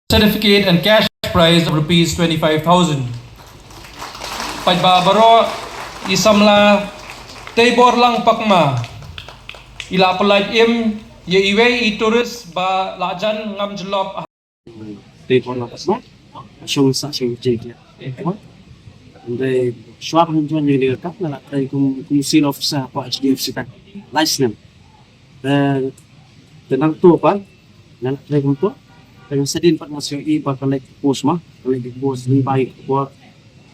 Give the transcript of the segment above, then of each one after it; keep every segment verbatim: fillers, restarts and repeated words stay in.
certificate and cash prize of rupees twenty-five thousand. Paidbah baroh, i samla Teibor Langpakma i la pynlait im ïa iwei i tourist ba la jan ngam jyllop. Teibor Langpakma, shong sa shong jing dia. Ndai shuwa ban join ïa ka, nga la trei kum, kum senior officer hapoh H D F C Bank. Lai snem. Te, te nangta pat nga la trei kumta. Te nga sa dien pat nga sa ïohi ba ka leit ki post ma, ka leit ki post, ni bai ki por.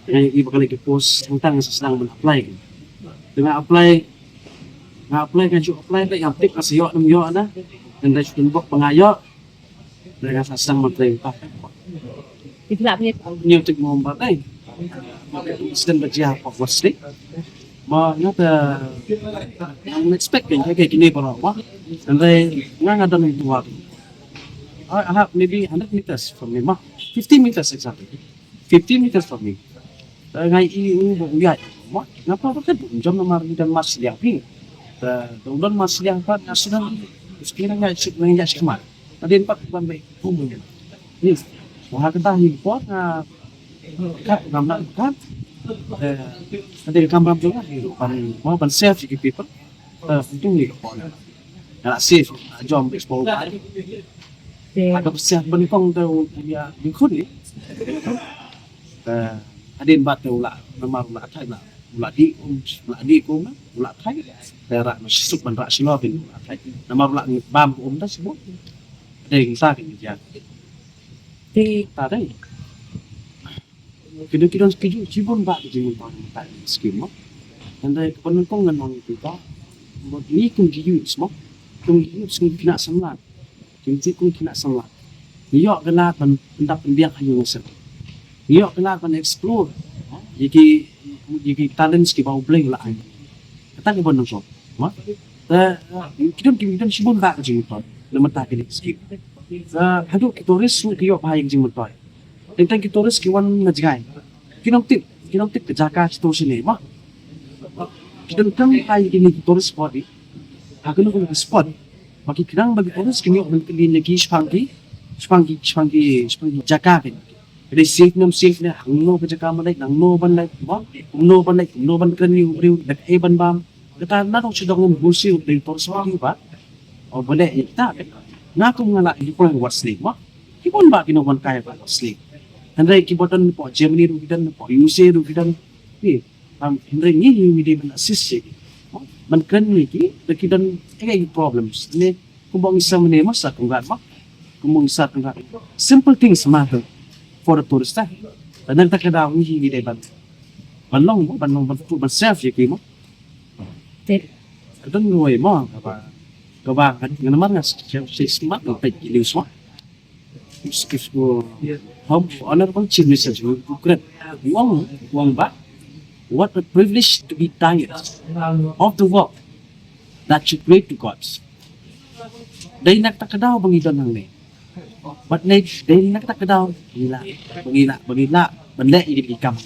Te nga ïohi ba ka leit ki post, hangta nga sa sdang ban apply. Te nga apply, nga apply, nga ju apply, te ngam tip nga sa ïoh ne ym ïoh na. Te nga shu tip bok ba nga ïoh. Te nga sa sdang ban trei kumta. Ïa, tip mo ba dei. Incident ba jia hapoh West Lake. Ma nga te, ngam expect kein ïa kine baroh ma. Hynrei nga, nga don ha tu. I have maybe hundred meters from me ma. Fifty meters exactly. Fifty meters from me. Te nga ïohi u ba u ïaid ma. Nga pat ba kat u jam namar u don mask shiliang phi. Te u don mask shiliang pat nga sdang. Sdang nga ïaid sha, nga ïaid sha khmat. Hadien pat ban beh bum. Ni. Wa ha kata hi por nga kat ngam nang kat. Eh, hadien kam ram jong nga hi ban, ma ban safe ki people. Eh, tu ni ko. Nga la safe, jom explore. Ada safe ban kong tu ïa bikun ni. Eh, hadien bat tu la, namar la thai la. U la dih um, u la dih um, u la thait. Te rah na suk ban rah shalor ban u la thait. Namar u la bam um ta sibuk. Dei sa ki jia. Te ta dei. Ki don, ki don ki ju, ki bun ba ki jingmyntoi mynta skim mo. Hynrei ka pynlong kong ngan ong ïa phi ba, mo, ngi kum ki youths mo. Kum ki youths ngi khynnah samla. Kim tip kum khynnah samla. Ngi ïoh ka lad ban pyndap pynbiang ha ïing ha sem. Ngi ïoh ka lad ban explore ïa ki, ïa ki talents kiba U Blei u la ai. Kata ka ban nongshong. Ma? Te, eh, ki don, ki don shibun ba ka jingmyntoi. Na mynta kine ki skim. Te haduh ki tourist ruh ki ïoh bha ïa ka jingmyntoi. Teng teng ki tourist ki wan na jngai. Ki nong tip, ki nong tip ka jaka ki tourist ne ma. Ki don tang ai kine ki tourist spot i. Ha kano kano ka spot. Ba ki khnang ba ki tourist kin ïoh ban kylli na ki shaphang ki, shaphang ki, shaphang ki, shaphang ki jaka ki. Ka dei safe ne ym safe ne, hangno ka jaka ban leit, hangno ban leit, ba, kumno ban leit, kumno ban kren ïa u briew, da kaei ban bam. Kata na dong shu dong ym bun siew, dei tourist spot ba. O ba leh ïa kita. Nga kum nga la ïa poi West Lake ba. Ki bun ba ki nong wan kai ba West Lake. Hynrei ki ba don hapoh Germany ruh ki don, hapoh U S A ruh ki don. Ni, um, hynrei ngi, ngi dei ban assist ïa ki. Ban kren ïa ki, da ki don, eh, problems. Ne, kumba ngi sa mane ma sa tungkat ma. Kumba ngi sa tungkat. Simple things matter for the tourist, eh. Te na kata ka daw ngi, ngi dei ban, ban long, ban long, ban, ban serve ïa ki ma. Te. Ka don ruh ma, kaba, kaba, nga namar nga sa, sa, sa, smat, nga peit ki news ma. Honorable Chief Minister jong u Ukraine, u ong, u ong ba, "What a privilege to be tired of the work that you pray to God." Dei na kata ka daw ba ngi don hangne. Bad ne, dei na kata ka daw ba ngi lah, ba ngi lah, ba ngi lah ban leh ïa ki kam.